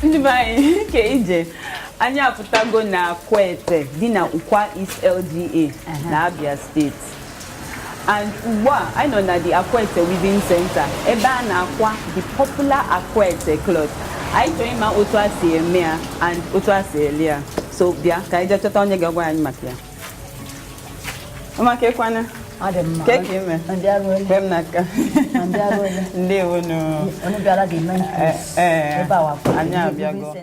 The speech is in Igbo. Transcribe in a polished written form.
Ndị be anyị, ke ije anyị apụtago na Akwete dị na Ukwa East LGA na Abia Steeti, and ugbu a anyị nọ na the Akwete Weaving Center, ebe a na-akwa the popular Akwete cloth. Anyị chọrọ ịma otu a si eme ya and otu a si ele ya, so bịa ka anyị jee chọta onye ga-agwa anyị maka ya. Ụmụaka, ekwana? Ọ dị mma. Ke ka ime? Ndị arụ ole? Kwe m n'aka. Ndị arụ ole? Ndewonu. Onye bịara the main place. Eh, Ebe a wakwa. Anyị abịago.